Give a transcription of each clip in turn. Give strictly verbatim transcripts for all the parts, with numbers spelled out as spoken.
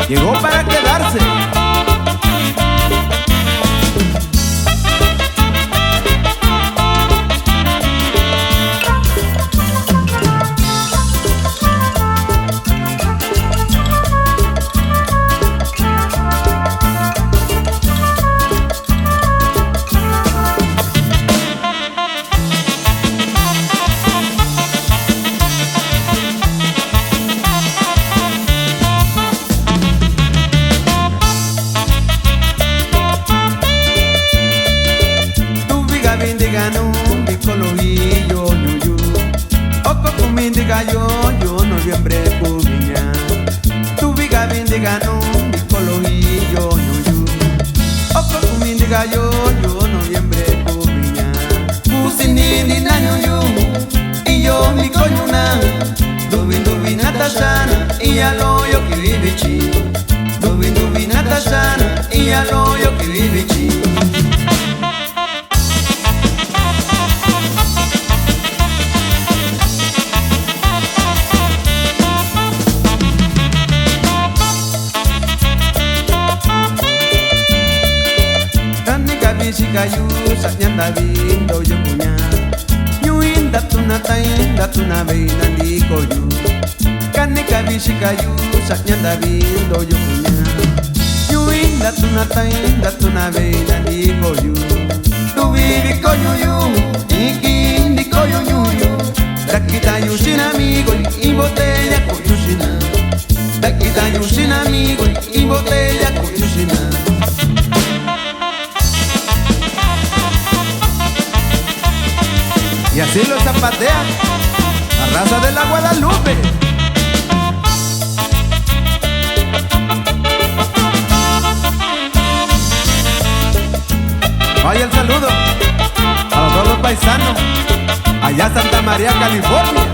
Llegó para quedarse. Tubi gabi ndiganu, mi kolo hi yo yu yu. Oko kumi ndiga yo yu, noviembre kumiña. Tubi gabi ndiganu, mi kolo hi yo yu yu. Oko kumi ndiga yo yu, noviembre kumiña. Kusi nini na yu yu, iyo mi koñuna. Dubi dubi na tashana, iya lo yo kiri bichi. Dubi dubi na tashana, iya lo yo kiri bichi. Kani kabisi kayu sa ñanda bindo yo kuña. Ñuinda tuna tainda tuna beina ndi koyu. Kani kabisi kayu sa ñanda bindo yo kuña. Ñuinda tuna tainda tuna beina ndi koyu. Tu bibi koyu yu, ikindi koyu ñuyu. Dakita yu sin amigo, i botella koyu sina. Dakita yu sin amigo, i botella koyu sina. Y así lo zapatea la raza de la Guadalupe. Vaya el saludo para todos los paisanos allá Santa María, California.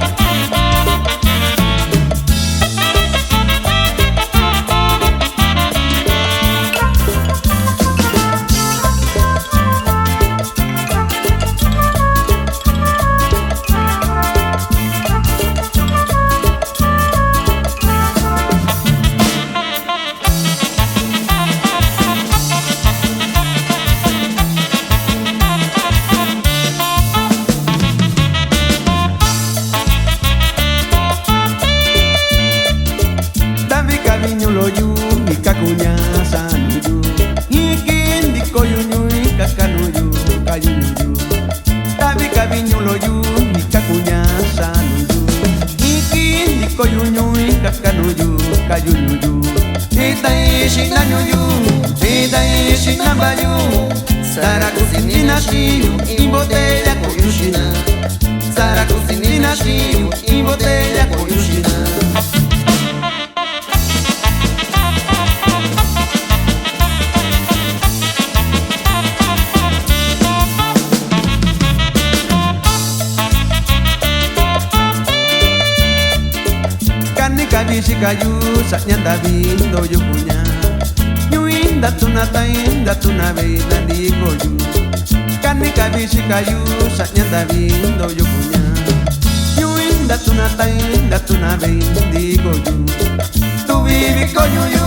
Dabi kabiñu lo yu, mi kakuña sanu yu. Ikindi koyu ñuy, kakanu yu, kayu yu. Dabi kabiñu lo yu, mi kakuña sanu yu. Ikindi koyu ñuy, kakanu yu, kayu yu. Ita ishi na ñuyu, ita ishi na bayu. Sara kusinina shiyu, i botella koyu sina. Sara kusinina shiyu, i botella koyu sina. Kani kabisi kayu sa ñanda bindo yo kuña. Ñuinda tuna tainda tuna beina ndi koyu. Kani kabisi kayu sa ñanda bindo yo kuña. Ñuinda tuna tainda tuna beina ndi koyu. Tu bibi koyu yu,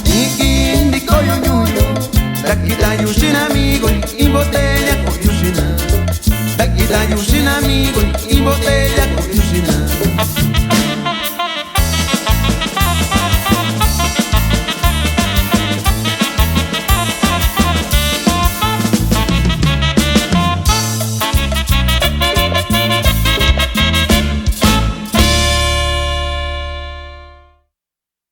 ikindi koyu ñuyu. Dakita yu sin amigo, i botella koyu sina. Dakita yu sin amigo, i botella